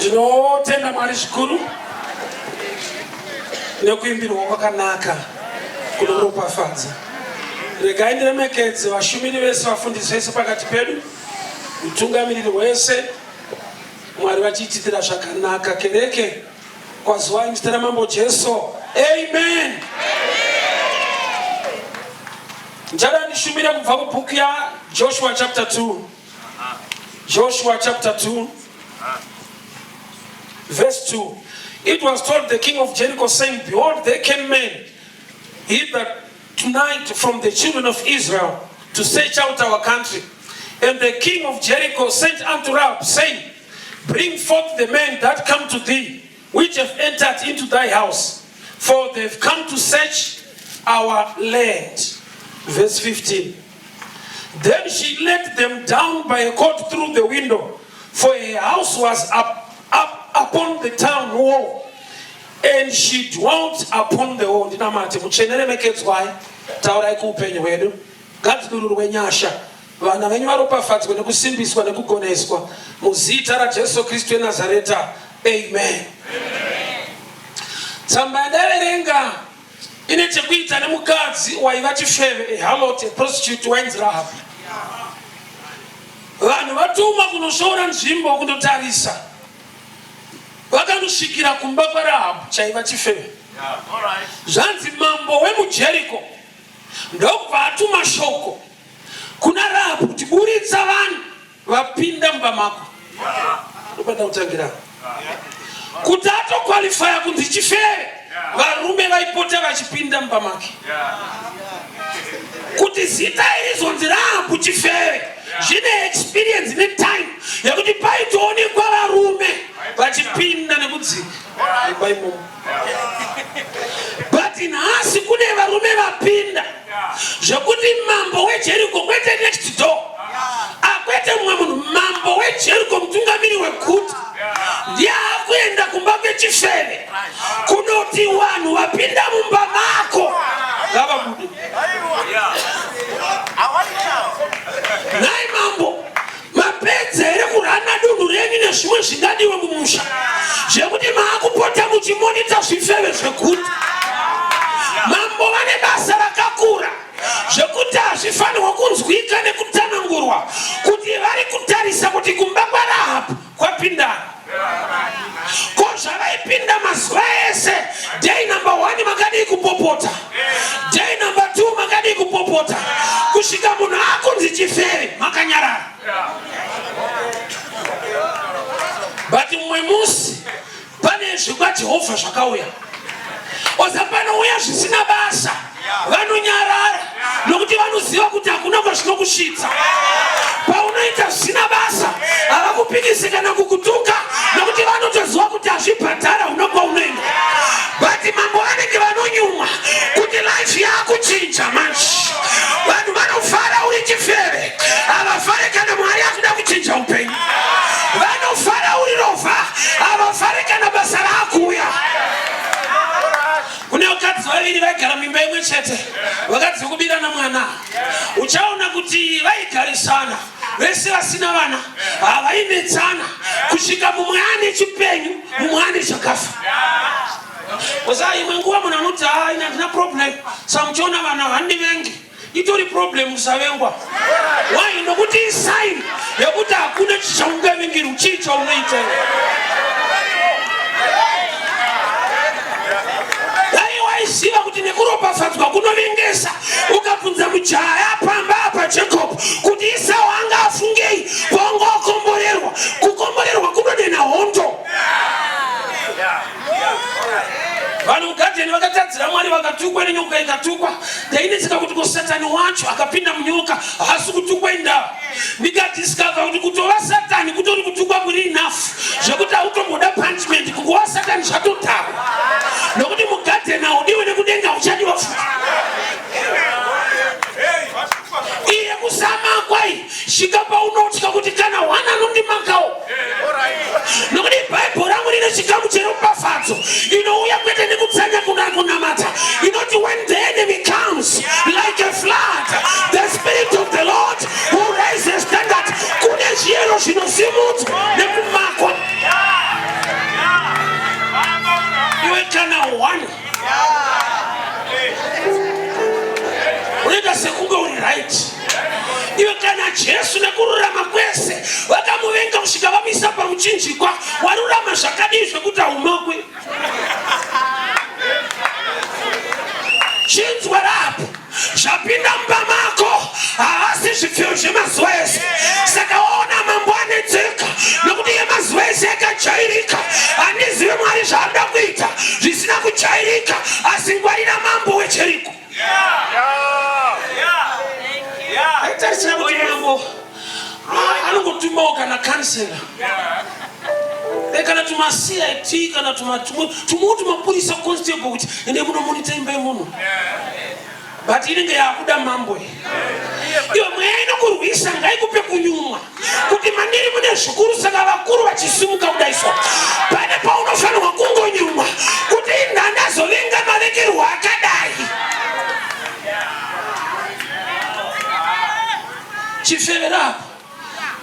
Ndinotenda Mwari zvikuru nekuimbirwa kwakanaka kunoropafadza. Regai ndiremekedze vashumiri vese, vafundisi vese pakati pedu, utungamiriri hwese, Mwari vachiititira zvakanaka kereke. Kwaziwai muzita raMambo Jesu. Amen. Ndichada ndishumire kubva kubhuku yaJoshua chapter 2. Joshua chapter 2 verse 2. It was told the king of Jericho saying, Behold, there came men hither tonight from the children of Israel to search out our country. And the king of Jericho sent unto Rahab, saying, Bring forth the men that come to thee, which have entered into thy house, for they have come to search our land. Verse 15. Then she let them down by a cord through the window, for her house was up, up upon the town wall, and she dwelt upon the wall. Ndinamate mutsvene remekedzwai, taurai kuupenyu hwedu, ngadzidururwe nyasha vana venyu varopafadzwe nekusimbiswa nekugoneswa muzita raJesu Kristu weNazareta, amen. Tsamba yandaverenga ine chekuita nemukadzi waiva chifeve, a harlot, a prostitute wainzi Rahab. Vanhu vatumwa kunoshoora nzvimbo kundotarisa, vakanosvikira kumba kwaRahab chaiva chifeve. Zvanzi mambo wemuJeriko ndokubva atuma shoko kuna Rahab kuti buritsa vanhu vapinda mumba mako. Ndopanda kutangira kuti atokwalifaya kunzi chifeve, varume vaipota vachipinda mumba make kuti zita iri zonzi Rahabhu chifeve zvine experience netime yekuti paitoonekwa varume vachipinda nekudzika mumba imomo. But nhasi kune varume vapinda zvekuti mambo weJeriko kwete next door, akwete mumwe munhu, mambo weJeriko mutungamiri weguta ndiye akuenda kumba kwechifeve kunoti vanhu vapinda mumba mako ngavabude. Nhai mambo, Mapedza here kurana dunhu renyu nezvimwe zvingadiwe mumusha zvekuti maakupota muchimonita zvifeve zveguta? Mambo vane basa rakakura zvekuti hazvifanirwa kunzwika nekutsanangurwa kuti vari kutarisa kuti kumba kwaRahab kwapindana. Ko zvavaipinda mazuva ese, day number one makadii kupopota, day number two makadii kupopota, kusvika munhu akunzi chifeve makanyarara. But mumwe musi pane zvekwaJehovha zvakauya, oza panouya zvisina basa vanonyarara nokuti vanoziva kuti hakuna kwazvinokusvitsa. Paunoita zvisina basa havakupikisi kana kukutuka nokuti vanotoziva kuti hazvibhadhara una kwaunoenda. But mambo vanenge vanonyumwa kuti life yakuchinja manje. Vanhu vanofara uri chifeve, havafare kana Mwari akuda kuchinja upenyu. Vanofara uri rovha, havafare kana basa raakuuya. Kune vakadzi vaviri vaigara muimba imwe chete, vakadzi vekubirana mwana. Uchaona kuti vaigarisana vese vasina vana, havainetsana kusvika mumwe ane chipenyu, mumwe ane chakafa. Oza imwe nguva munhu anoti haa ini handina problem, sa muchiona vanhu havandivengi. Itori problem kusavengwa. Why? Nokuti isign yekuti hakuna chichaungavengerwa, chii chaunoita iwe? Dai waiziva kuti nekuropafadzwa kunovengesa, ukabvunza mujaya pamba apa Jacob kuti Esau anga afungei paunga wakomborerwa. Kukomborerwa kunodenha hondo. Vanhu mugadheni vakatadzira Mwari vakatukwa nenyoka ikatukwa. Ndainetseka kuti ko Satani wacho akapinda munyoka haasi kutukwa indava. Ndikadiscover kuti kutova Satani kutori kutukwa kuri enough zvekuti hautomboda punishment kungova Satani zvatodhakwa. Nokuti mugadheni haudiwe nekudenga hauchadiwa futi. Iye kusamakwa iyi svika paunotya kuti kana hwana anondimakawo nokuti bhaibheri rangu rine chikamu cheropafadzo inouya kwete nekutsanya kuna kunamata inoti when the enemy comes like a flood the spirit of the Lord will raise a standard. Kune zviyero zvinosimudzwa nekumakwa. pamuchinjikwa warurama zvakadii zvekuti haumakwe? Chinzwa rapo zvapinda mumba mako haasi zvipfeyo zvemazuva ese. Saka waona mambo anetseka nokuti yemazuva ese yakajairika. Handizive Mwari zvaanoda kuita zvisina kujairika, asi ngwarira mambo weJeriko. Aitarisira kuti mambo anongotumawo kana kansela kana tuma CIT kana tumwe tumapurisa constable kuti ende munomonita imba yemunhu, but inenge yakuda mambo. Iwe mweya inokurwisa ngaikupe kunyumwa kuti mandiri mune zvikuru. Saka vakuru vachisimuka kudaiswa, pane paunofanirwa kungonyumwa kuti indandazovenga mavekerwo akadai. Chifeverapo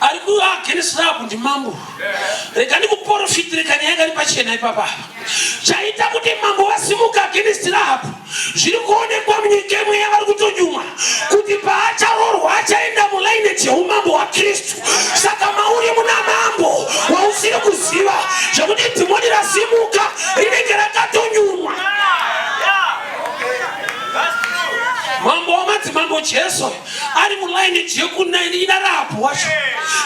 ari kuagainst Rahabu ndimambo. Rega ndikuprofitire kanyaya kari pachena ipapa. Chaita kuti mambo vasimuka against Rahabu zviri kuonekwa munyika yemweya. Vari kutonyumwa kuti paacharoorwa achaenda mulineage yeumambo hwaKristu. Saka mauri muna mambo wausiri kuziva, zvekuti dhimoni rasimuka rinenge rakatonyumwa. Mambo wamadzimambo Jesu ari mulineage yekunaina Rahabhu wacho.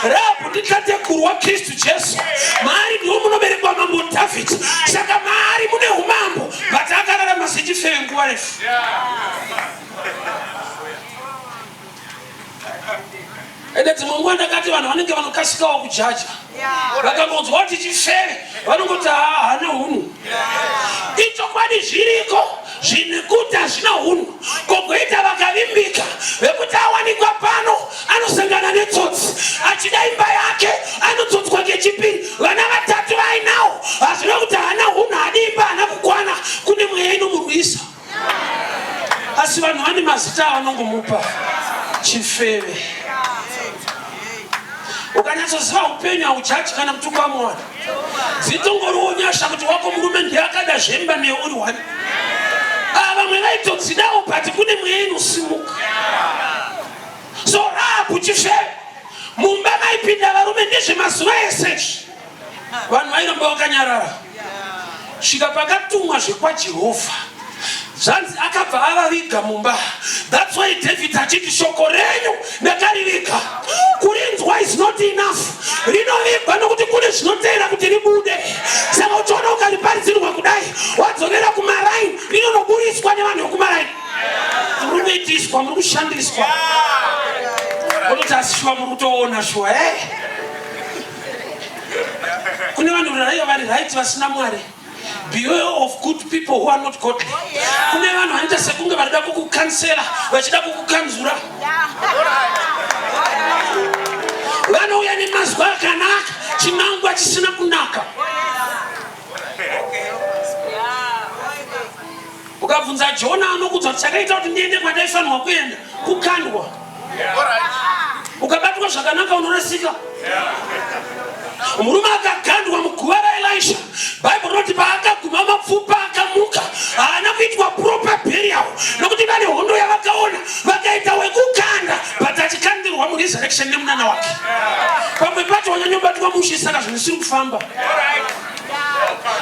Rahabhu nditateguru waKristu Jesu. Maari ndiwo munoberekwa Mambo David. Saka maari mune umambo, but akararama sechifeve nguva refu. Ende dzimwe nguva ndakati vanhu vanenge vanokasikawo kujaja, vakangonzwa kuti chifeve vanongoti haa, hana hunhu. Ichokwadi, zviriko zvine kuti hazvina hunhu, kogoita vakavimbika vekuti awanikwa pano anosangana netsotsi achida imba yake, anotsotswa kechipiri, vana vatatu vainawo. Hazvina kuti haana hunhu, haadi imba, haana kukwana. Kune mweya inomurwisa, asi vanhu vane mazita avanongomupa, chifeve. Ukanyatsoziva upenyu haujaji kana mutuko wamuwana. Dzitongoriwo nyasha kuti wako murume ndiye akada zvemba newe uri one. Ah, vamwe vaitodzidawo, but kune mweya inosimuka. So Rahabu chifeve, mumba maipinda varume ndezvemazuva ese izvi. Vanhu vairamba vakanyarara svika pakatumwa zvekwaJehovha. Zvanzi akabva avaviga mumba. That's why David achiti, "Shoko renyu ndakariviga." Kurinzwa is not enough, rinovigwa nokuti kune zvinoteera kuti ribude. Saka uchiona ukariparidzirwa kudai, wadzokera kumaraini, rinonoburiswa nevanhu vekumaraini. Muri kuitiswa, muri kushandiswa. Unoti asi shuwa muri kutoona shuwa e kune vanhu raiva vari right vasina Mwari. Beware of good people who are not godly. Kune vanhu vanoita sekunge varida kukukansela vachida kukukanzura. Vanouya nemazwi akanaka, chinangwa chisina kunaka. Ukabvunza Jona, anokudza kuti chakaita kuti ndiende kwandaifanirwa kuenda kukandwa. Ukabatwa zvakanaka unorasika. Murume akagandwa muguva raElisha, Bhaibheri rinoti paakaguma mapfupa akamuka. Haana kuitwa proper burial nokuti vane hondo yavakaona, vakaita wekukanda, but achikandirwa muresurrection nemunana wake. Pamwe pacho wanyanyobatwa mushe, saka zvinhu zvisiri kufamba.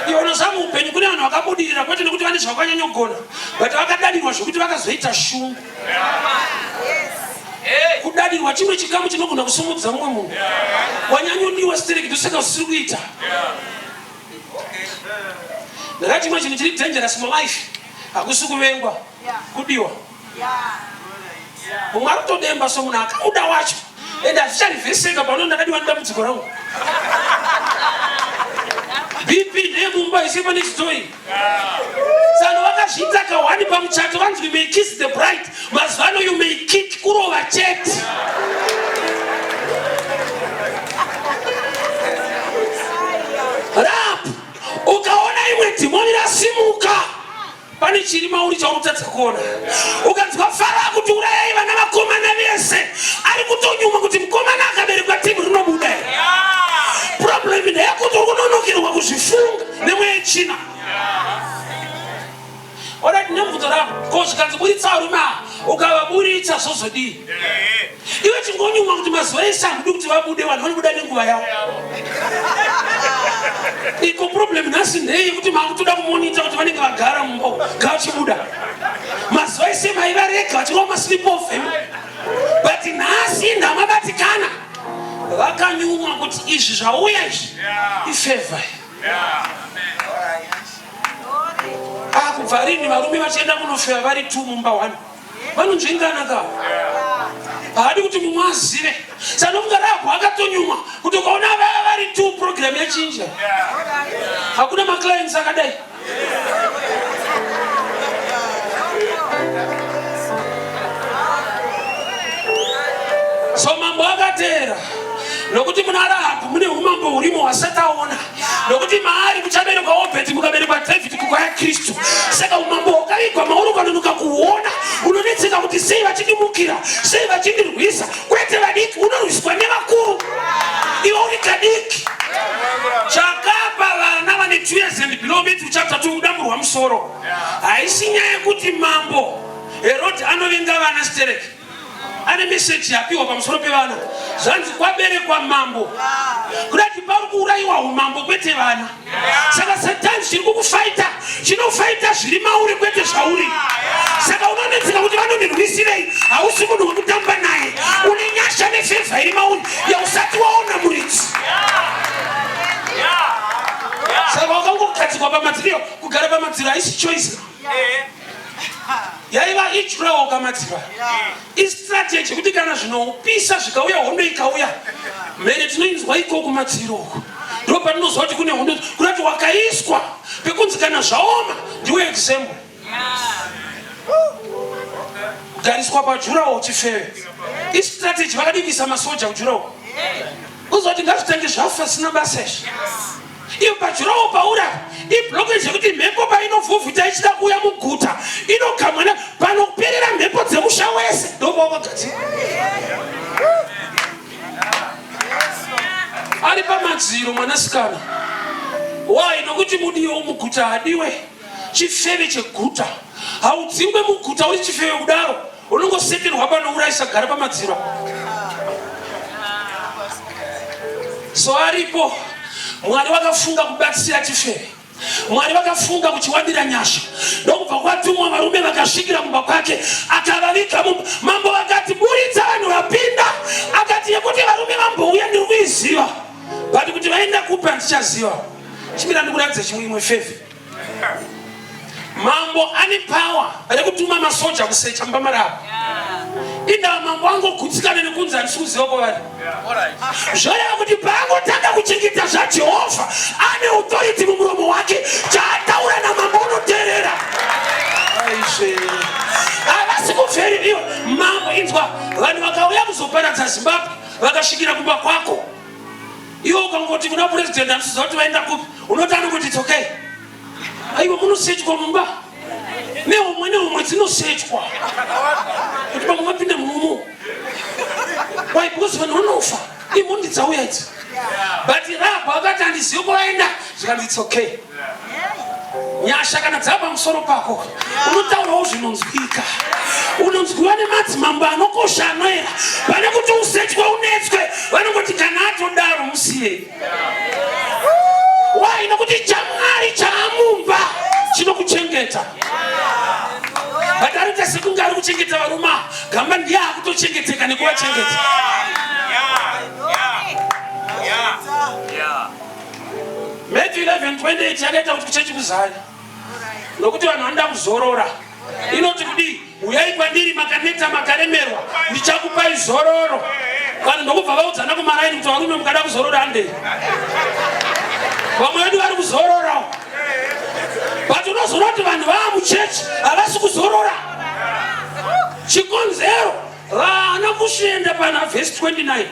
Iwe unoziva, muupenyu kune vanhu vakabudirira kwete nekuti vane zvavakanyanyogona, but vakadadirwa zvekuti vakazoita shungu. Kudadirwa chimwe chikamu chinogona kusumudza mumwe munhu. Wanyanyodiwa stereki, ndosaka zvisiri kuita. Ndakati chimwe chinhu chiri dangerous mulife hakusi kuvengwa, kudiwa. Mumwe ari kutodemba somunhu akamuda wacho, ende hazvicharivheseka pano. Ndakadiwa nedambudziko rangu, BP ndeyemumba ise pane chitoi. Sano vakazviita kahwani pamuchato, vanzi, "You may kiss the bride." Mazuva ano you may kick, kurova chete. Rap ukaona imwe dhimoni rasimuka, pane chiri mauri chauri kutadza kuona. Ukanzwa Faro akuti, "Urayai vana vakomana vese," ari kutonyuma kuti mukomana akaberekwa timu rinobuda. Problem ndeyekuti uri kunonokerwa kuzvifunga nemweya yechina. Alright, nemubvunzo rako, ko zvikanzi buritsa varume ava? Ukavaburitsa zvozodii? Iwe chingonyumwa kuti mazuva ese handidi kuti vabude, vanhu vanobuda nenguva yavo. Iko problem nhasi ndei yekuti makutoda kumonita kuti vanenge vagara mumba ngavachibuda. Mazuva ese maivarega vachirova masleep off emo. But nhasi ndamabatikana vakanyumwa kuti izvi zvauya izvi ifavor. Ah, kubva rini varume vachienda kunofeva vari two mumba one? Vanonzvengana ka. Haadi kuti mumwe azive. Saka ndofunga Rahabhu akatonyumwa kuti ukaona vaya vari two program yachinja. Hakuna maclients akadai. So mambo akateera nokuti muna Rahabhu mune umambo hurimo hwasati aona nokuti maari muchaberekwa Obhedhi mukaberekwa Dhavhidhi kukwaya yaKristu. Saka umambo hwakavigwa mauri ukanonoka kuhuona unonetseka kuti sei vachindimukira, sei vachindirwisa. Kwete vadiki, unorwiswa nevakuru, iwe uri kadiki. Chakapa vana vane 2 years and below Matthew chapter 2 kudamburwa musoro haisi nyaya yekuti mambo Herodi anovenga vana stereki ane meseji yapiwa pamusoro pevana zvanzi kwaberekwa mambo kuda kuti pari kuurayiwa umambo kwete vana saka satani chiri kukufaita chinofaita zviri mauri kwete zvauri saka unonetseka kuti vanondirwisirei hausi munhu wekutamba naye une nyasha nefevha iri mauri yausati waona muridzi saka wakangogadzikwa pamadziro kugara pamadziro haisi choice yaiva ijurawo kamadziro istrategy yekuti kana zvinopisa zvikauya hondo ikauya mhere tinoinzwa ikoko madziro uko ndo patinoziva kuti kune hondo kunati wakaiswa pekunzi kana zvaoma ndiwe example kugariswa pajurawo chifeve istrategy vakadii kuisa masoja kujurawo kuzoti ngazvitange zvafa sina basa izvi iyo pajurawo pauri apa iblockage yekuti mhepo painovhuvhuta ichida kuuya muguta inogamwa na panoperera mhepo dzemusha wese ndopawakagadzira ari pamadziro mwanasikana why nokuti mudiwo muguta hadiwe chifeve cheguta haudzingwe muguta uri chifeve kudaro unongoseterwa panourayisa gara pamadziro so aripo mwari vakafunga kubatsira chifeve mwari vakafunga kuchiwanira nyasha ndokubva kwatumwa varume vakasvikira kumba kwake akavaviga mumba mambo vakati buritsa vanhu vapinda akati yekuti varume vambouya ndiri kuiziva but kuti vaenda kupi handichaziva chimira ndikuratidze chimwe imwe fevhi Mambo ane power rekutuma masoja kusecha mumba maravo. Indava mambo angogutsikana nekunzi handisi kuziva kwavari. Zvoreva kuti paangotanga kuchengeta zvaJehovha ane authority mumuromo wake, chaataura namambo unoteerera. Aizve havasi kuvheriviwa mambo. Inzwa, vanhu vakauya kuzoparadza Zimbabwe vakasvikira kumba kwako, iwe ukangoti kuna president handisiziva kuti vaenda kupi, unoti anongoti it's okay. Aiwa munosechwa mumba nehomwe nehomwe dzinosechwa kuti pamwe vapinda mumomo. Why? Because vanhu vanofa imhondi dzauya idzi. But Rahab akati handizivi kwaenda, zvikanzi it's okay. Nyasha kana dzava pamusoro pako unotaurawo zvinonzwika, unonzwiwa nemadzimambo anokosha anoera. Pane kuti usechwe unetswe, vanongoti kana atodaro musiyei. Why? Nokuti chaMwari chaamumba chinokuchengeta. But arikuita sekunge ari kuchengeta varume ava, gamba ndiye akutochengeteka nekuvachengeta. Matthew 11:28 yakaita kuti kuchechi kuzare nokuti vanhu vanoda kuzorora. Inoti kudii? Uyai kwandiri makaneta makaremerwa, ndichakupai zororo. Vanhu ndokubva vaudzana kumaraini kuti varume mukada kuzorora handei. Vamwe vedu vari kuzorora. But unozoona kuti vanhu vava muchechi havasi kuzorora. Chikonzero vana kusvienda pana vhesi 29.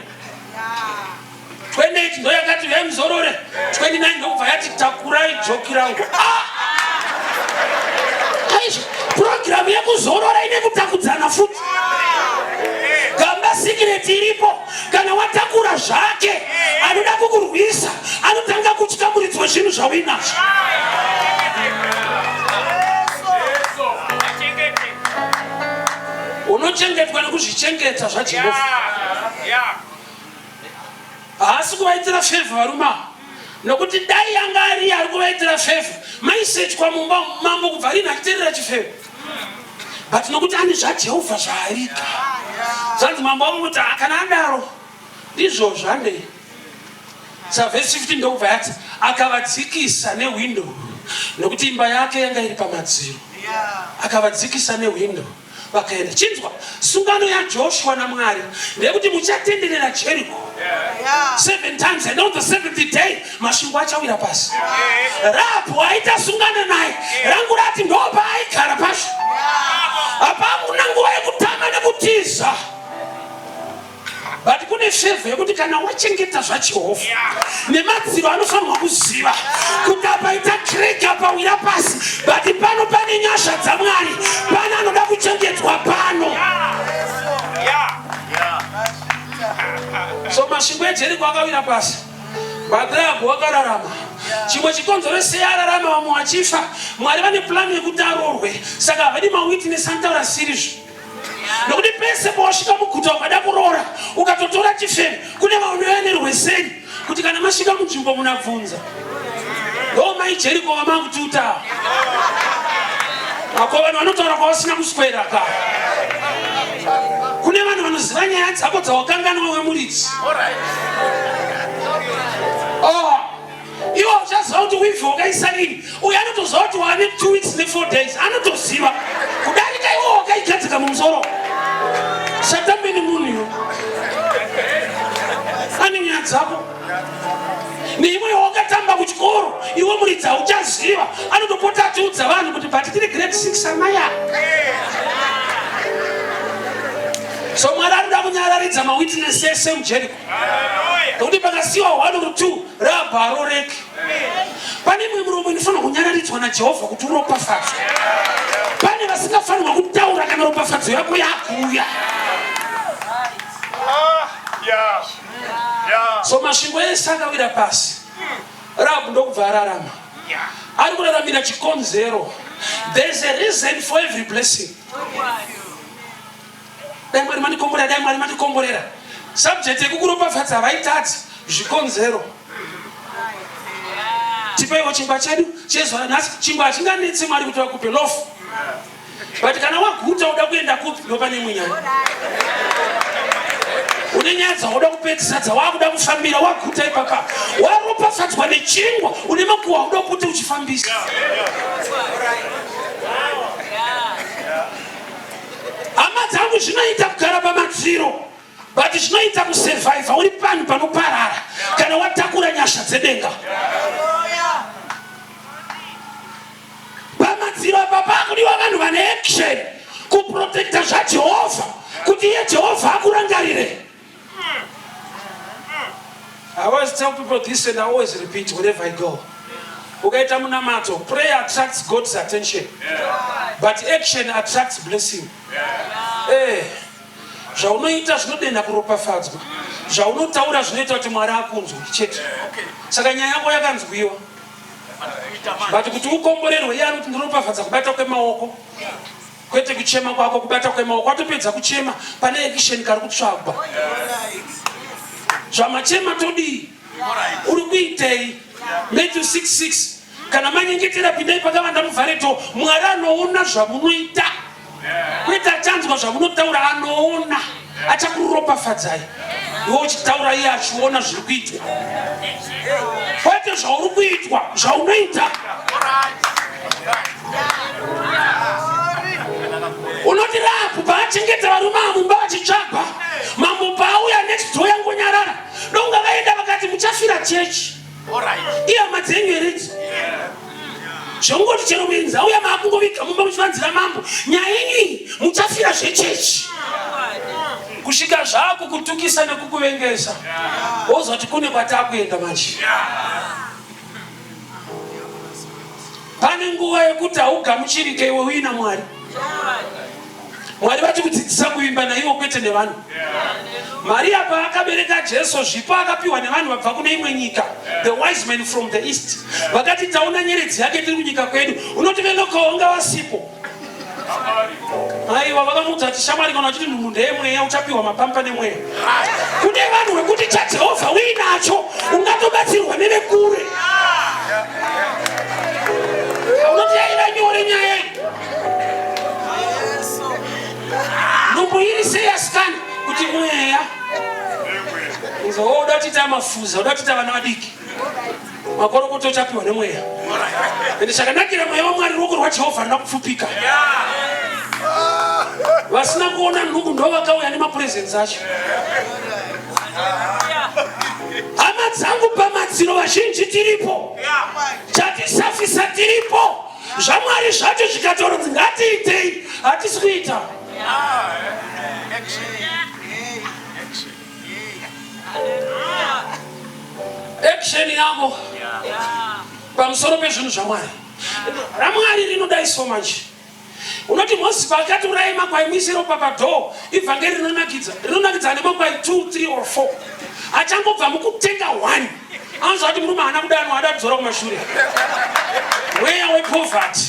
28 ndoyakati uyai muzorore 29 ndokubva yati takurai joki rangu ah! aizvo purogiramu yekuzorora ine kutakudzana futi gamba sikireti iripo kana watakura zvake anoda kukurwisa anotanga kutya muridzi wezvinhu zvauinazvo Unochengetwa nekuzvichengeta zvaJehovha. Haasi kuvaitira favor varume ava nokuti dai anga ariye ari kuvaitira favor maisechwa mumba mambo kubva rini achiterera chifeve but nokuti ane zvaJehovha zvaarika zvanzi mambo avo kuti ah, kana adaro ndizvozvo handei sa vhesi 15 ndokubva yati akavadzikisa nehwindo nokuti imba yake yanga iri pamadziro akavadzikisa nehwindo vakaenda. Chinzwa, sungano yaJoshua naMwari ndeyekuti muchatenderera Jericho seven times and on the seventh day masvingo achawira pasi. Rahabhu aita sungano naye, rangu rati ndopaaigara pacho. Hapana nguva yekutama nekutiza. But kune favor yekuti kana wachengeta zvaJehovha nemadziro anofanirwa kuziva kuti apa ita crack apa wira pasi but pano pane nyasha dzaMwari pane anoda kuchengetwa pano. So masvingo eJeriko akawira pasi but Rahabhi wakararama. Chimwe chikonzero sei ararama vamwe vachifa, Mwari vane plan yekuti aroorwe saka havadi mawitness anotaura sirizvo. Nokuti pese pawasvika muguta ukada kuroora ukatotora chifeve kune vanouya nerweseri kuti kana masvika munzvimbo munabvunza ndo mai Jeriko vamakututa ako vanhu vanotaura kwavasina kuswera ka kune vanhu vanoziva nyaya dzako dzawakanganwa wemuridzi oh. Iwe uchaziva kuti weave wakaisa rini. Uyu anotoziva kuti wane 2 weeks ne 4 days. Anotoziva. Kudarika iwe wakaigadzika mumusoro. Satambe nemunhu iwe. Ane nyaya dzako. Neimwe wakatamba kuchikoro iwe muridzi hauchaziva. Anotopota achiudza vanhu kuti but tiri grade 6 amaya. So Mwari anoda kunyararidza mawitness ese muJericho. Nokuti pakasiwa one or two rabharoreki. Pane imwe miromo inofanira kunyararidzwa naJehovha kuti uropafadzwe. Pane vasingafanirwa kutaura kana ropafadzo yako yakuuya. So masvingo ese akawira pasi. Rahabhu ndokubva ararama. Ari kuraramira chikonzero. There's a reason for every blessing. Dai Mwari mandikomborera, dai Mwari mandikomborera. Subject yekukuropafadza havaitadzi zvikonzero. Tipeiwo chingwa chedu chezuva ranhasi. Chingwa hachinganetsi Mwari kuti vakupe loaf. But kana waguta uda kuenda kupi ndopane imwe nyaya. Une nyaya dzauda kupedzisa dzawakuda kufambira waguta ipapa. Waropafadzwa nechingwa une makuhwa uda kuti uchifambisa. Hama dzangu zvinoita kugara pamadziro but zvinoita kusurvivor uri panhu panoparara kana watakura nyasha dzedenga. Pamadziro apa pakudiwa vanhu vane action kuprotecta zvaJehovha kuti iye Jehovha akurangarire. I always tell people this and I always repeat wherever I go. Ukaita munamato, prayer attracts God's attention. Yeah. But action attracts blessing. Yeah. Eh, zvaunoita zvinodenha kuropafadzwa. Zvaunotaura zvinoita kuti Mwari akunzwe chete. Okay. Saka nyaya yako yakanzwiwa. But kuti ukomborerwe iye anoti ndiropafadza kubata kwemaoko. Kwete kuchema kwako kubata kwemaoko watopedza kuchema pane action kari kutsvagwa. Zvamachema todii? Uri kuitei? Matthew 6:6 Kana manyengetera pindai pakavanda muvhare door. Mwari anoona zvamunoita. Kwete achanzwa zvamunotaura anoona. Achakuropafadzai. Iwe uchitaura iye achiona zviri kuitwa. Kwete zvauri kuitwa, zvaunoita. Unoti Rahabhu paachengeta varume ava mumba vachitsvagwa, mambo paauya next door yangonyarara, donga vaenda vakati muchafira chechi. Ihama dzenyu here idzi? Zvongoti chero muenzi auya maakungoviga mumba muchivanzira mambo nyaya yenyu iyi muchafira zvechechi kusvika zvakukutukisa nekukuvengesa wozoti kune kwatakuenda manje. Pane nguva yekuti haugamuchirike iwe uina Mwari. Mwari vati kudzidzisa kuvimba naivo kwete nevanhu. Maria paakabereka Jesu, zvipo akapiwa nevanhu vabva kune imwe nyika, the wise men from the east. Vakati taona nyeredzi yake tiri kunyika kwedu. Unoti velocal vanga vasipo. Aiwa, vakamuudza kuti shamwari, kana uchiti nhumbu ndeyemweya uchapiwa mapampa nemweya. Kune vanhu vekuti chaJehovha uinacho ungatobatsirwa nevekure. Unoti yaiva nyore nyaya iyi. Nhumbu iri sei asikana kuti mweya. Uzoda kutiita mafuza, uda kutiita vana vadiki. Makorokoto uchapiwa nemweya. Ende chakanakira mweya waMwari ruoko rwaJehovha runa kupfupika. Vasina kuona nhumbu ndo vakauya nemapresents acho. Hama dzangu pamadziro vazhinji tiripo. Chatisafisa tiripo. ZvaMwari zvacho zvikatoronzi ngatiitei hatisi kuita. Action yako pamusoro pezvinhu zvaMwari. RaMwari rinodai so manje. Unoti Mozisi paakati urai makwai muise ropa padhoo, ivhangeri rinonakidza. Rinonakidza ane makwai 2, 3 or 4. Achangobva mukutenga 1. Anzwa kuti murume haana kudanwa ada kudzora kumashure. Mweya wepoverty.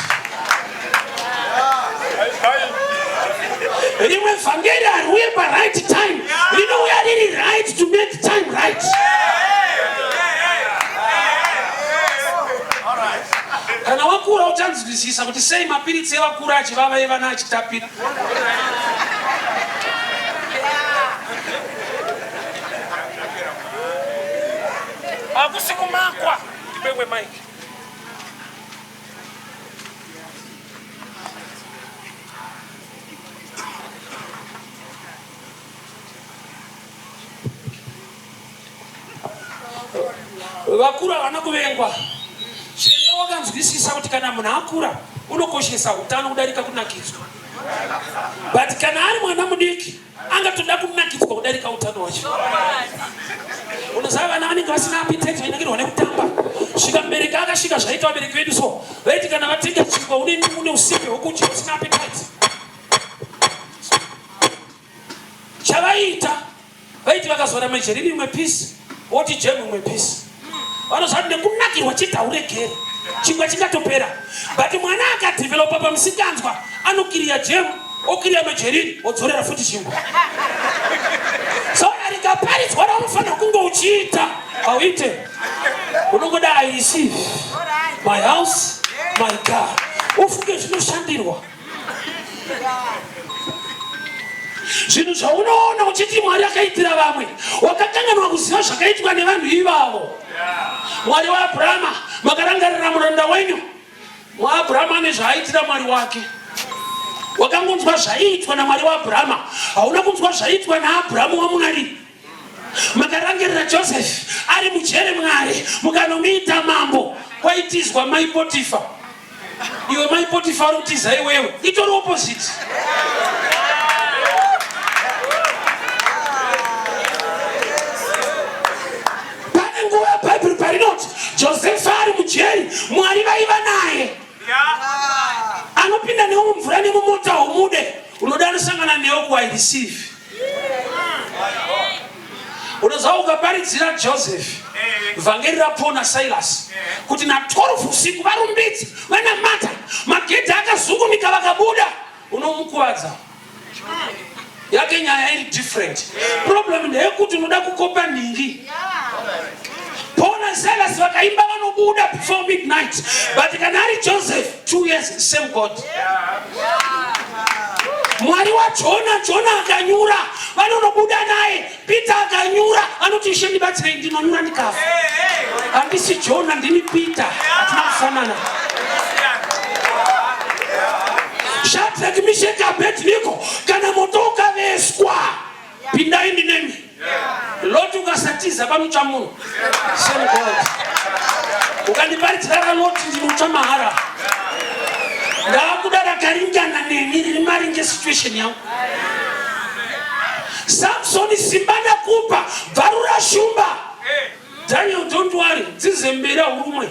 Rimwe vhangeri hariuye paright time, rinouya riri right to make time right. Kana wakura uchanzwisisa kuti sei mapiritsi evakura achivava evana achitapira. Hakusi kumakwa. Ndipewe mic. Vakuru havana kuvengwa. Chiremba wakanzwisisa kuti kana munhu akura unokoshesa utano kudarika kunakidzwa. But kana ari mwana mudiki angatoda kunakidzwa kudarika utano hwacho. Unoziva vana vanenge vasina appetite vainakirwa nekutamba. Svika mubereki akasvika zvaita vabereki vedu so vaiti kana vatenga chingwa une une usimbe hwekudya usina appetite. Chavaiita vaiti vakazora mejerini imwe piece voti jam imwe piece. Vanozvati nekunakirwa chete hauregeri. Chingwa chingatopera. But mwana akadevelopa pamusikanzwa anokiriya jam okiriya mejerini odzorera futi chingwa. So rikaparidzwa raunofanira kunge uchiita hauite. Unongoda I receive my house, my car. Ufunge zvinoshandirwa. Zvinhu zvaunoona uchiti Mwari akaitira vamwe, wakakanganwa kuziva zvakaitwa nevanhu ivavo. Mwari waAbrahama, makarangarira muranda wenyu. MwaAbrahama ane zvaaitira Mwari wake. Wakangonzwa zvaiitwa naMwari waAbrahama, hauna kunzwa zvaiitwa naAbrahamu waMwari. Makarangarira Joseph ari mujere Mwari mukanomuita mambo kwaitizwa mai Potifa. Iwe mai Potifa uri kutiza iwewe, itori opposite. Pane nguva yaBhaibheri parinoti Josefa ari mujeri, Mwari vaiva naye. Anopinda newe mumvura nemumota humude, unoda anosangana newe ku I receive. Unoziva ukaparidzira Joseph vhangeri raPaul naSilas kuti na12 usiku varumbidze vanamata magedhi akazungunika vakabuda unomukuvadza yake nyaya iri different problem ndeyekuti unoda kukopa nhingi Paul naSilas vakaimba vanobuda before midnight but kana ari Joseph 2 years same God Mwari waJona, Jona akanyura, vanonobuda naye. Peter akanyura, anoti Ishe ndibatsirei, ndinonyura ndikafa. Handisi Jona, ndini Peter, hatina kufanana. Shadrach, Meshach, Abednego, kana moto ukaveswa, pindai ndinemi. Loti ukasatiza panotsva munhu. Same God. Ukandiparidzira raLoti ndinotsva mahara. Ndakuda rakaringana neni riri maringe situation yangu. Samsoni simba ndakupa bvarura shumba. Daniel don't worry dzizembera urumwe.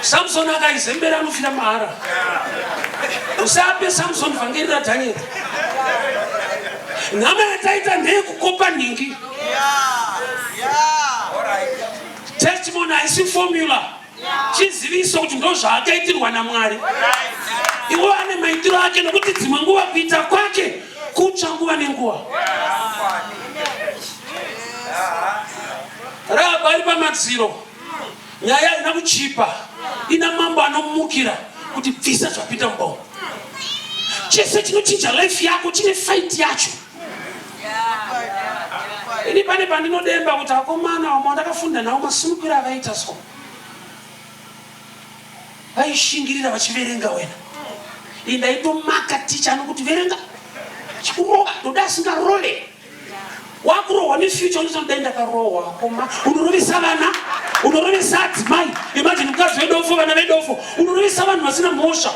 Samson akaizembera anofira mahara. Usape Samson vhangeri raDaniel. Nhamo yataita ndeyekukopa nhingi. Testimony haisi formula. Chiziviso kuti ndozvaakaitirwa naMwari. Iwo ane maitiro ake nokuti dzimwe nguva kuita kwake kutsva nguva nenguva. Rahabhi ari pamadziro. Nyaya haina kuchipa. Ina mambo anomukira kuti bvisa zvapinda mubongo. Chese chinochinja life yako chine fight yacho. Ini pane pandinodemba kuti akomana vamwe vandakafunda navo masimukiro avaita so. Vaishingirira vachiverenga wena. Ini ndaitomaka ticha anokuti verenga. Chikurova ndoda asingarove. Wakurohwa nefuture unoita dai ndakarohwa koma unorovesa vana unorovesa adzimai imagine mukadzi wedofo vana vedofo unorovesa vanhu vasina mhosva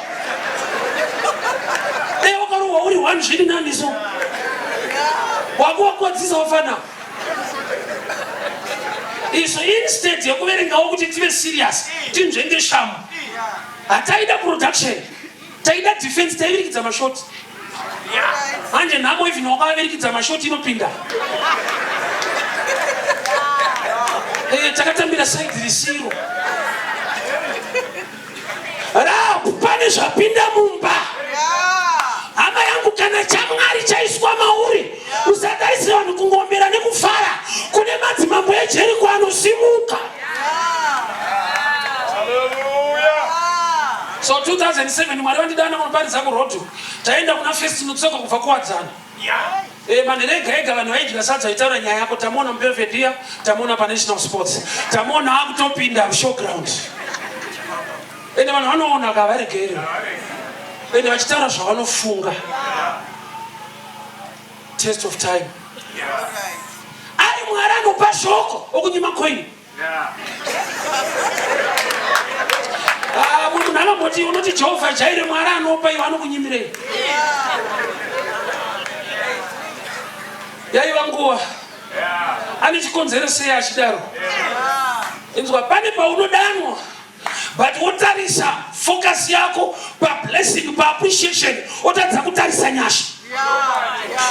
dai wakarohwa uri one zviri nani so wakuwakwadzisa wafana isu instead yekuverengawo kuti tive serious tinzvenge shamu hataida production Taida defense taivirikidza mashoti. Manje nhamo even wakavirikidza mashoti inopinda. Eh, takatambira side risiro. Rap pane zvapinda mumba. Hama yangu kana chaMwari chaiswa mauri usatarisira vanhu kungombera nekufara kune madzimambo eJeriko anosimuka. So 2007 Mwari vandidana kunoparidza kuroad. Taenda kuna First Nutsoka kubva kuwadzana. Eh, manhere ega ega vanhu vaidya sadza vaitaura nyaya yako. Tamuona muBelvedere, tamuona paNational Sports. Tamuona akutopinda mushowground. Ende vanhu vanoona ka varegere. Ende vachitaura zvavanofunga. Test of time. Ari Mwari anopa shoko okunyima coin. Ah, munhu anomboti unoti Jehovha Jaire Mwari anopa iwe anokunyimirei. Yaiva nguva. Ane chikonzero sei achidaro? Inzwa pane paunodanwa but wotarisa focus yako pablessing paappreciation wotadza kutarisa nyasha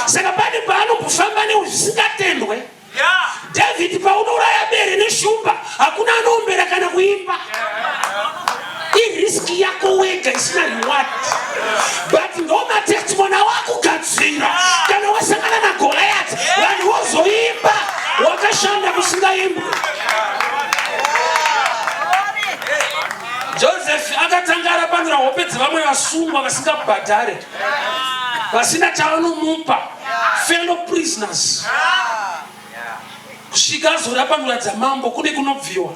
saka pane paanombofamba newe zvisingatendwe david paunouraya bere neshumba hakuna anoombera kana kuimba iriski yako wega isina reward but ndo matestimony awakugadzira kana wasangana nagoliath vanhu vozoimba wakashanda kusingaimbwe Joseph akatanga arapanura hope dzevamwe vasungwa vasingabhadhare vasina chavanomupa fellow prisoners kusvika azorapanura dzamambo kune kunobviwa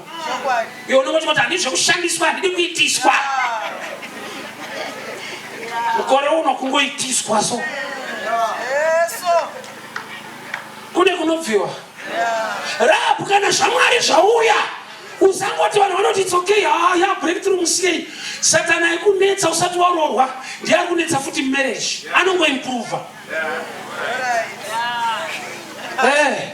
iwe unongoti kuti handidi zvekushandiswa handidi kuitiswa mukore uno kungoitiswa so kune kunobviwa Rahabu kana zvaMwari zvauya usangoti vanhu vanoti it's okay ah, ya breakthrough musiyei satani aikunetsa usati waroorwa ndiye ari kunetsa futi marriage anongoimprova eh,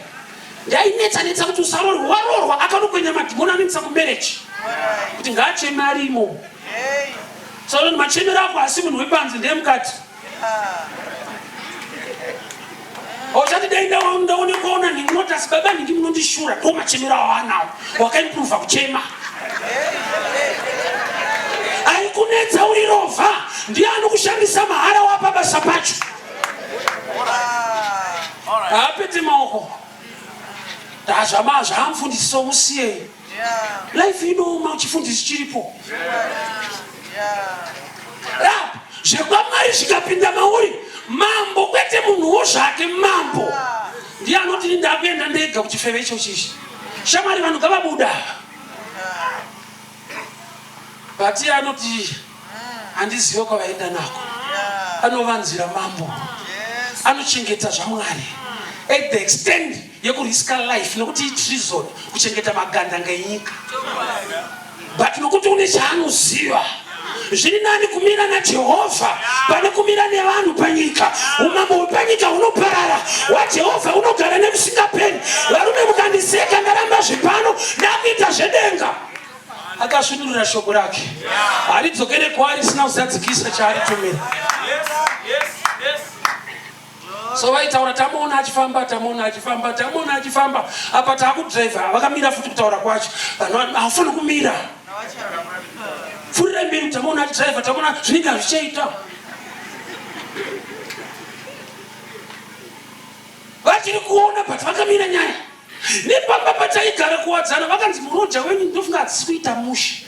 ndainetsa netsa kuti usaroorwa waroorwa akanokwenya madhimoni anonetsa kumarriage kuti ngaacheme ari imomo so machemero ako asi munhu wepanze ndeyemukati Uchati dai ndaonekwa una nhingi unoti asi baba nhingi munondishura ndo machemero awanawo wakaimprova kuchema aikunetsa uri rovha ndiye anokushandisa mahara wapa basa pacho haapete maoko ndazvama zvaamfundisi somusiyei life inooma uchifundisi chiripo rap zvekwamwari zvikapinda mauri mambo kwete munhuwo zvake mambo ndiye anoti ni ndakuenda ndega kuchifeve icho chichi shamwari vanhu ngavabuda but iye anoti handizive kwavaenda nako anovanzira mambo anochengeta zvamwari at the extend yekuriska life nekuti itreason kuchengeta magandanga enyika but nokuti une chaanoziva zviri nani kumira najehovha pane kumira nevanhu panyika umambo hwepanyika hunoparara hwajehovha hunogara nekusingaperi varume mukandiseka ndaramba zvepano ndakuita zvedenga akasvinurira shoko rake haridzokere kwaari risina kuzadzikisa chaaritumira so vaitaura tamuona achifamba tamuona achifamba tamuona achifamba apa taakudriver vakamira futi kutaura kwacho vanhu havafaniri kumira. Pfuurirai mberi tamaona achidriver tamaona zvinenge hazvichaita. Vachiri kuona but vakamira nyaya. Nepamba pataigara kuwadzana vakanzi muroja wenyu ndofunga hadzisi kuita mushe.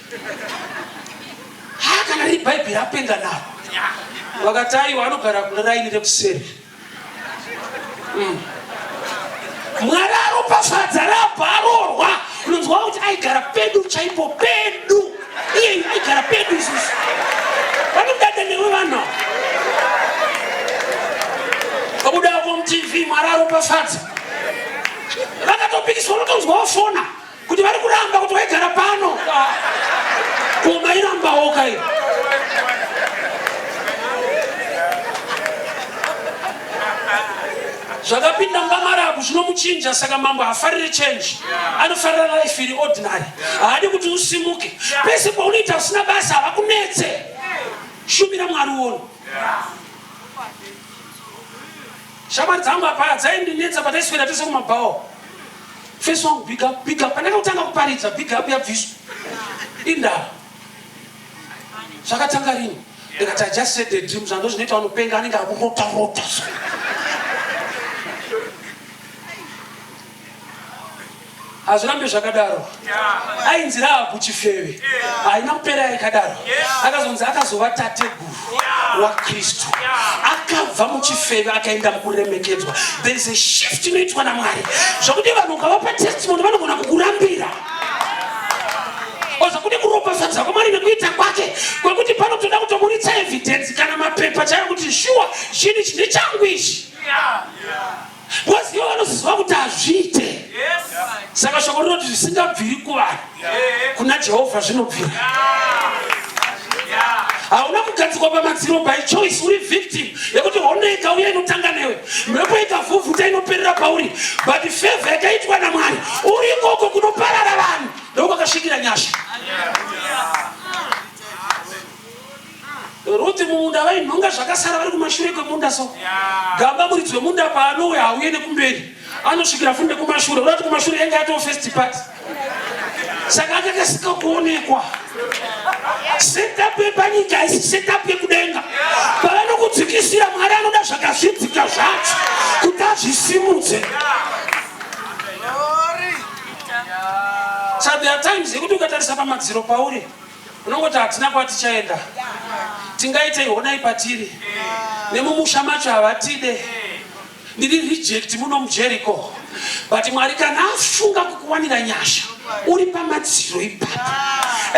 Ha kana riri bhaibheri apenga naro. Vakati aiwa anogara kuraini rekuseri. Mm. Mwari aropafadza rabva aroorwa unonzwa kuti aigara pedu chaipo pedu iyeyu aigara pedu isusu vanodada newe vanhu vabuda ko mutv Mwari aropafadza vakatopikiswa unotonzwa wafona kuti vari kuramba kuti waigara pano ah. ko mairambawo kai zvakapinda mumba marabu zvinomuchinja saka mambo haafariri change anofarira life iri ordinary haadi kuti usimuke pese paunoita usina basa havakunetse shumira mwari uone shamwari dzangu apa dzaindinetsa pataiswera tese kumabhawa First wangu big up, big up. Pandakutanga kuparidza big up yabviswa. Indava. Zvakatanga rini? Ndikati I just said the dreams and zvinoita vanopenga anenge akurota rota. Hazvirambe zvakadaro. Ainzi Rahabhu chifeve. Haina kupera yakadaro. Akazonzi akazova tateguru waKristu. Akabva muchifeve akaenda mukuremekedzwa. There is a shift inoitwa naMwari. Zvakuti vanhu ukavapa testimony vanogona kukurambira. Zvakuti kuropafadza kwaMwari nekuita kwake kwekuti panotoda kutoburitsa evidence kana mapepa chaiyo kuti shuwa chinhu ichi ndechangu ichi. Because ivo vanoziva kuti hazviite. Saka shoko rinoti zvisingabviri kuvanhu kuna Jehovha zvinobvira. Hauna kugadzikwa pamadziro by choice, uri victim yekuti hondo ikauya inotanga newe, mhepo ikavhuvhuta inoperera pauri, but favor yakaitwa naMwari uri ikoko kunoparara vanhu ndokwakasvikira nyasha. Ruti mumunda vainhonga zvakasara vari kumashure kwemunda so gamba muridzi wemunda paanouya hauye nekumberi anosvikira futi nekumashure urati kumashure yanga yatoo first part saka akakasika kuonekwa setup yepanyika haisi setup yekudenga pavanokudzikisira mwari anoda zvakazvidzika zvacho kuti azvisimudze so there are times yekuti ukatarisa pamadziro pauri Unongoti hatina kwatichaenda, tingaitei? Honai patiri nemumusha macho havatide, ndiri reject muno muJericho. But Mwari kana afunga kukuwanira nyasha uri pamadziro ipapo,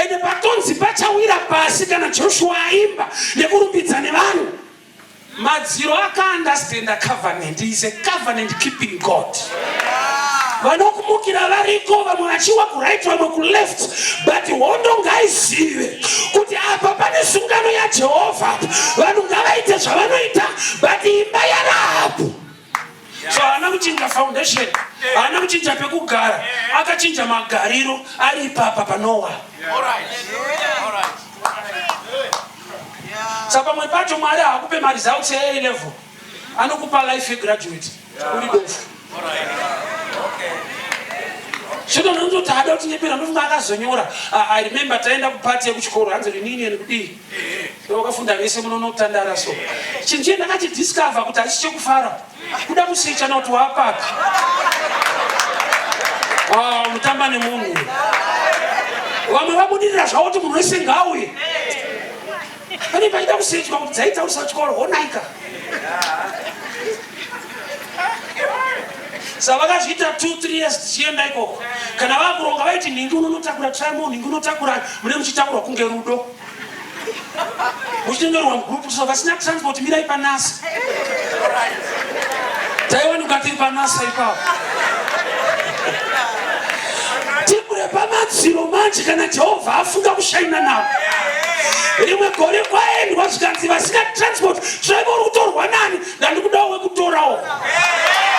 ende patonzi pachawira pasi kana Joshua aimba nekurumbidza nevanhu. Madziro akaunderstanda covenant. He is a covenant keeping God. Vanokumukira variko, vamwe vachiwa kuright, vamwe kuleft, but hondo ngaizive kuti apa pane sungano yaJehovha. Vanhu ngavaite zvavanoita, but imba yaRahabhu so haana kuchinja foundation, haana kuchinja pekugara, akachinja magariro ari ipapa panowa. Saka pamwe pacho Mwari haakupe maresults eA level, anokupa life yegraduate uri bofu. Zvino ndinototi haada kutinyepera, ndofunga akazonyora. I remember taenda kupati yekuchikoro, hanzi reunion kudii, wakafunda vese munonotandara so chinhu chiye ndakachidiscover kuti hachi chekufara kuda kusecha na kuti waapapi ah, unotamba nemunhu vamwe vabudirira zvavo kuti munhu wese ngaauye pane pachida kusechwa kuti dzaitaurisa chikoro honaika sa vakazviita 2 3 years tichienda ikoko kana vakuronga vaiti nhingi unonotakura trimo nhingi unotakura mune muchitakurwa kunge rudo muchitenderwa mugroup so vasina transport mirai panasa taiwanikwa tiri panasa ipapo tibure pamadziro manje kana jehovha afunga kushaina navo rimwe gore kwaendwa zvikanzi vasina transport zvaiva uri kutorwa nani ndandikudawo wekutorawo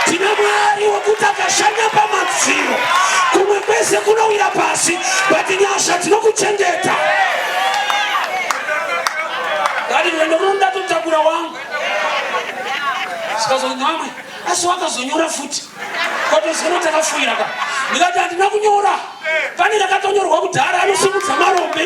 tine mwari wekuti akashanya pamadziro kumwe kwese kunowira pasi but nyasha dzinokuchengeta ngati rwendo runo ndatotakura wangu sikazonamwe asi wakazonyora futi kwatoziona takafuira ka ndikati handina kunyora pane rakatonyorwa kudhara anosimudza marombe.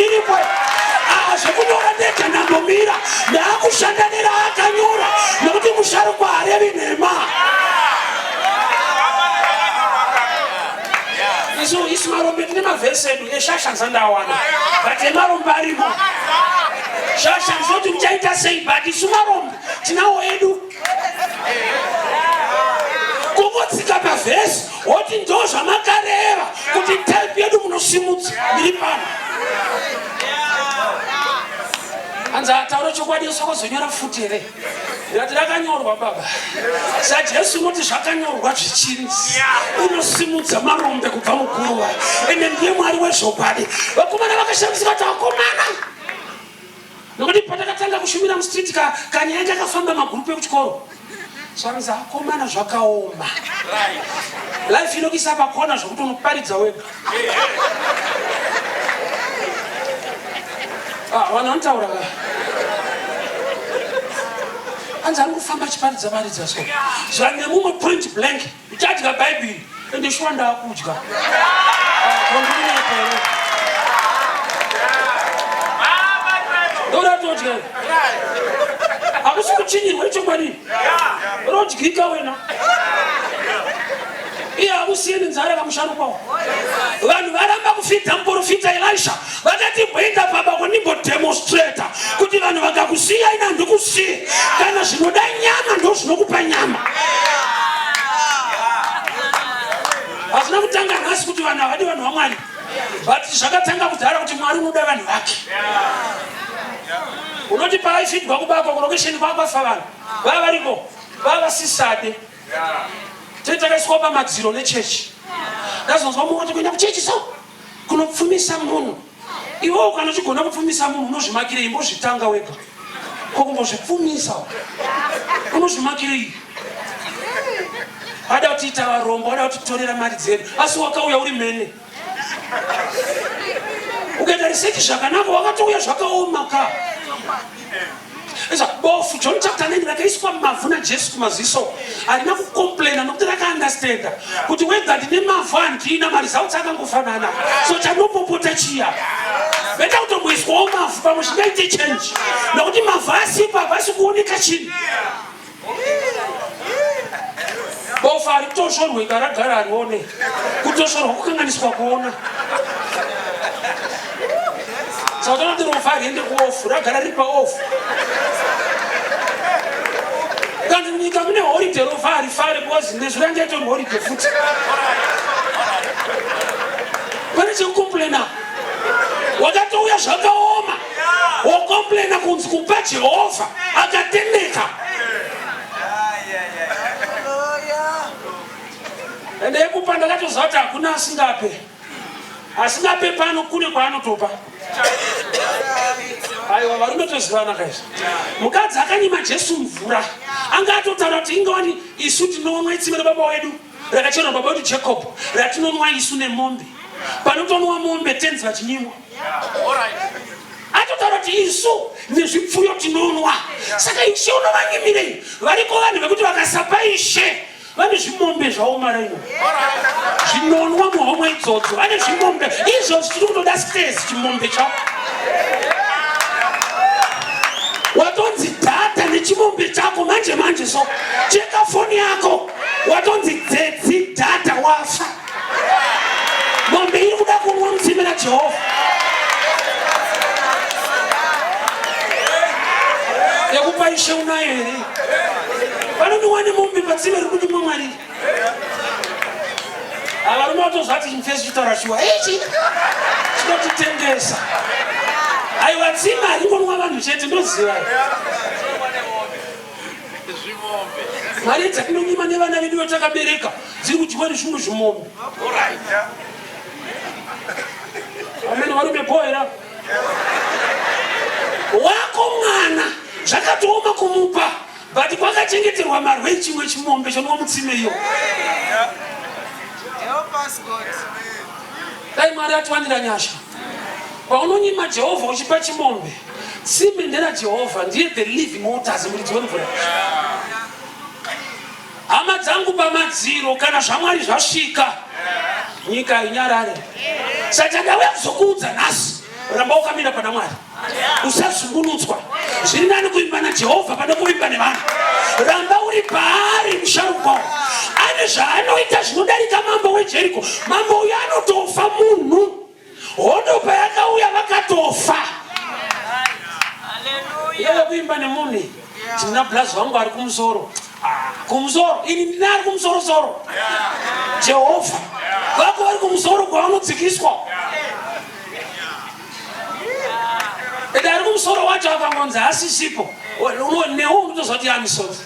Isi marombe tine mavhesi edu eshasha nzandawana but emarombe arimo. Shasha ndinoti muchaita sei but isu marombe tinawo edu. Kungotsika pavhesi woti ndo zvamakareva kuti type yedu munosimudza ndiri pano. Hanzi ataura chokwadi Yesu akazonyora futi here? Ndikati rakanyorwa baba. SaJesu unoti zvakanyorwa zvichinzi unosimudza marombe kubva muguruva. Ende ndiye Mwari wezvokwadi. Vakomana vakashamisika kuti vakomana. Nokuti patakatanga kushumira mustreet ka kanyaya kakafamba magurupu ekuchikoro. Zvanzi akomana zvakaoma. Life inokuisa pakona zvokuti unoparidza wega. Ah, vanhu vanotaura ka. Anzi ari kufamba achiparidza paridza so. Zvange mumwe point blank uchadya Bhaibheri ende shuwa ndakudya. Ndoratodya. Hakusi kuchinyirwa ichokwadi. Rodyika wena. Iye hakusiye nenzara kamusharukwa. Vanhu varamba kufidha muprofita Elisha vakati mboenda pabako ndimbodemonstrata kuti vanhu vakakusiya ina handikusiye. Kana zvinoda nyama ndozvinokupa nyama. Hazvina kutanga nhasi kuti vanhu havadi vanhu vaMwari. But zvakatanga kudhara kuti Mwari unoda vanhu vake. Unoti paaifidwa kubako kurokesheni kwakafa vanhu vava variko vava vasisade tee takaiswa pamadziro nechechi ndazonzwa mumwe kuti kuenda kuchechi so kunopfumisa munhu iwewo kana uchigona kupfumisa munhu unozvimakirei imbozvitanga wega ko kumbozvipfumisa unozvimakirei vada kutiita varombo vada kutitorera mari dzedu asi wakauya uri mene ukaita research zvakanaka wakatouya zvakaoma ka bofu John chapter 9 rakaiswa mavhu naJesu kumaziso harina kucomplaina nokuti rakaunderstanda kuti whether ndine mavhu handina maresults akangofanana so chanopopota chiya beta kutomboiswawo mavhu pamwe zvingaite change nokuti mavhu asipo havasi kuoneka chinhu Bofu haritoshorwe ragara harione. Kutoshorwa kukanganiswa kuona. Saka tonoti rofa hariende kuofu, ragara riri paofu. Kanzi munyika mune holiday rofa harifare because nezuro yange yatori holiday futi. Pane chekucomplaina. Wakatouya zvakaoma. Wocomplaina kunzi kupa Jehovha akatendeka. Ende yekupa ndakatoziva kuti hakuna asingape. Asingape pano kune kwaanotopa. Aiwa varume tozivana kaizvi. Mukadzi akanyima Jesu mvura. Anga atotaura kuti ingawani isu tinonwa itsime rababa wedu rakacherwa baba wedu Jacob ratinonwa isu nemombe. Panotonwa mombe tenzi vachinyimwa. Atotaura kuti isu nezvipfuyo tinonwa. Saka ishe unovanyimirei? Variko vanhu vekuti vakasapa ishe vane zvimombe zvaomara ino zvinonwa muhomwe idzodzo vane zvimombe izvozvi tiri kutoda stairs chimombe chako watonzi dhata nechimombe chako manje manje so cheka foni yako watonzi dzedzi dhata wafa Mombe iri kuda kunwa mutsime raJehovha. Yekupa ishe unayo here? Vanondiwa nemombe patsime riri kunyimwa Mwari. Avarume vatozvati chimufesi chitaura shuwa. Ichi chinotitengesa. Aiwa tsime haringonwa vanhu chete ndoziva. Mari dzatinonyima nevana vedu vatakabereka dziri kudyiwa nezvimwe zvimombe. Amene varume bho here? Wako mwana zvakatooma kumupa but kwakachengeterwa marwei chimwe chimombe chonwa mutsime iyo. Dai Mwari atiwanira nyasha. Paunonyima Jehovha uchipa chimombe, tsime nderaJehovha, ndiye the living waters, muridzi wemvura. Hama dzangu pamadziro, kana zvaMwari zvasvika, nyika hainyarare. Saka ndauya kuzokuudza nhasi, ramba wakamira pana Mwari, usazungunutswa. Zviri nani kuvimba naJehovha pane kuvimba nevanhu. Ramba uri paari musharukwa ane zvaanoita zvinodarika mambo weJeriko. Mambo uyu anotofa munhu. Hondo payakauya vakatofa. Iwe kuimba nemunhu ndina blazi wangu ari kumusoro. Ah, kumusoro ini ndina ari kumusoro soro. Jehovha vako vari kumusoro kwavanodzikiswa. Ende ari kumusoro wacho akangonzi asisipo newe unotoziva kuti yamisodzi.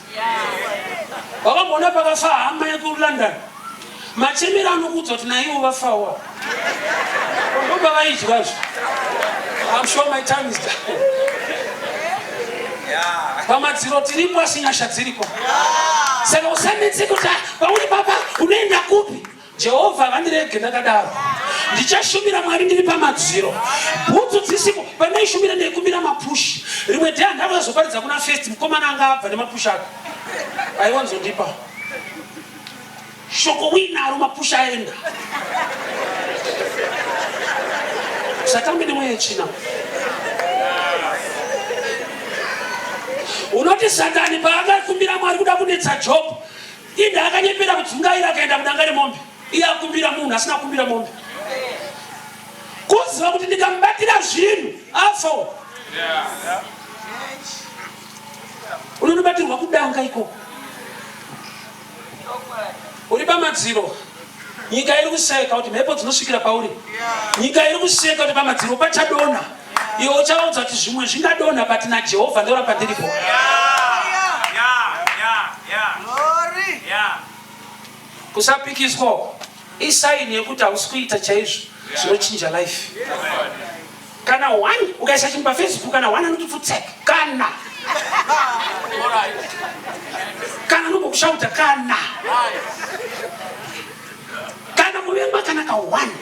Wakamboona pakafa hama yekuLondon Machemero anokuudza kuti naivo vafawo ndopavaidya zvo. I'm sure my time is done. Pamadziro tiripo asi nyasha dziripo. Saka usanetse kuti ah, pauri papa unoenda kupi? Jehovha vandirege ndakadaro. Ndichashumira Mwari ndiri pamadziro. Bhutsu dzisipo pandaishumira ndaikumbira mapushi. Rimwe day handakazoparidza kuna first mukomana anga abva nemapushi ake. Aiwanzondipa. Shoko uinaro mapusha aenda. Usatambe nemweya yetsvina. Unoti Satani paakakumbira Mwari kuda kunetsa Job, inda akanyepera kudzungaira akaenda kudanga remombe. Iye akumbira munhu asina kukumbira mombe. Kuziva kuti ndikamubatira zvinhu afa. Unonobatirwa kudanga ikoko. Uri pamadziro, nyika iri kuseka kuti mhepo dzinosvikira pauri. Nyika iri kuseka kuti pamadziro pachadonha. Iwe uchavaudza kuti zvimwe zvingadonha but naJehovha ndoramba ndiripo. Kusapikiswa isaini yekuti hausi kuita chaizvo zvinochinja life. Kana one ukaisa chinhu pafacebook kana one anoti pfutsek kana kana anombokushauta kana kana kuvengwa kana ka one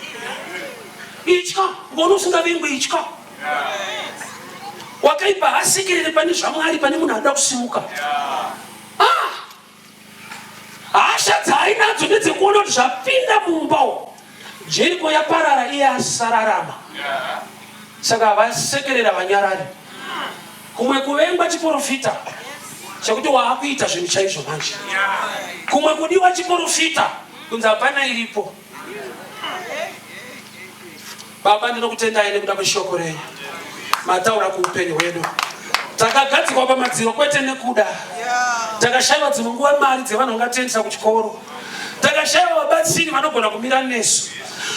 itya ukaona usingavengwe itya wakaipa hasikirire pane zvamwari pane munhu anoda kusimuka ah! Hasha dzaainadzo ndedzekuona kuti zvapinda mumba umu, Jeriko yaparara iye asararama. Saka havasekerera vanyarari. Kumwe kuvengwa chiporofita chekuti waakuita zvinhu chaizvo manje. Kumwe kudiwa chiporofita kunzi hapana iripo. Baba, ndinokutendai nekuda kweshoko renyu mataura kuupenyu hwedu. Takagadzikwa pamadziro kwete nekuda. Takashaiwa dzimwe nguva mari dzevanhu vangatiendesa kuchikoro. Takashaiwa vabatsiri vanogona kumira nesu.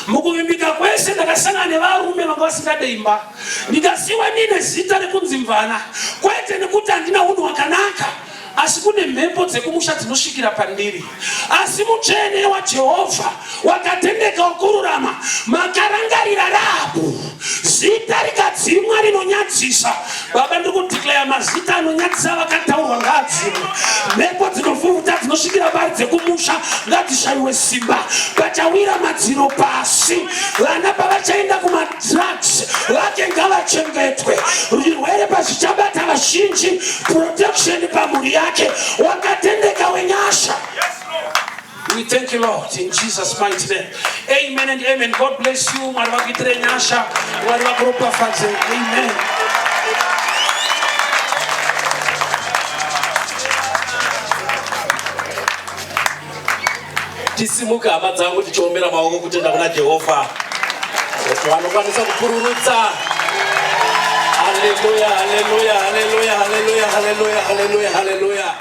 Mukuvimbika kwese ndakasangana nevarume vanga vasingade imba, ndikasiwa ndine zita rekunzi mvana, kwete nekuti handina unhu hwakanaka asi kune mhepo dzekumusha dzinosvikira pandiri. Asi mutsvene waJehovha wakatendeka wakururama, makarangarira Rahabhu, zita rikadzimwa rinonyadzisa. Baba, ndiri kudeclare mazita anonyadzisa vakataurwa ngaadzimwe. Mhepo dzinovhuvhuta dzinosvikira pari dzekumusha ngadzishayiwe simba. Pachawira madziro pasi, vana pavachaenda kumadrugs vake ngavachengetwe. Zvirwere pazvichabata vazhinji protection pamhuri yake wakatendeka wenyasha. We thank you Lord in Jesus mighty name. Amen and amen. God bless you. Mwari vakuitire nyasha. Mwari vakuropafadze. Amen. Tisimuke hama dzangu tichiombera maoko kutenda kuna Jehovha kuti vanokwanisa kupururudza. Haleluya, haleluya, haleluya, haleluya, haleluya, haleluya, haleluya.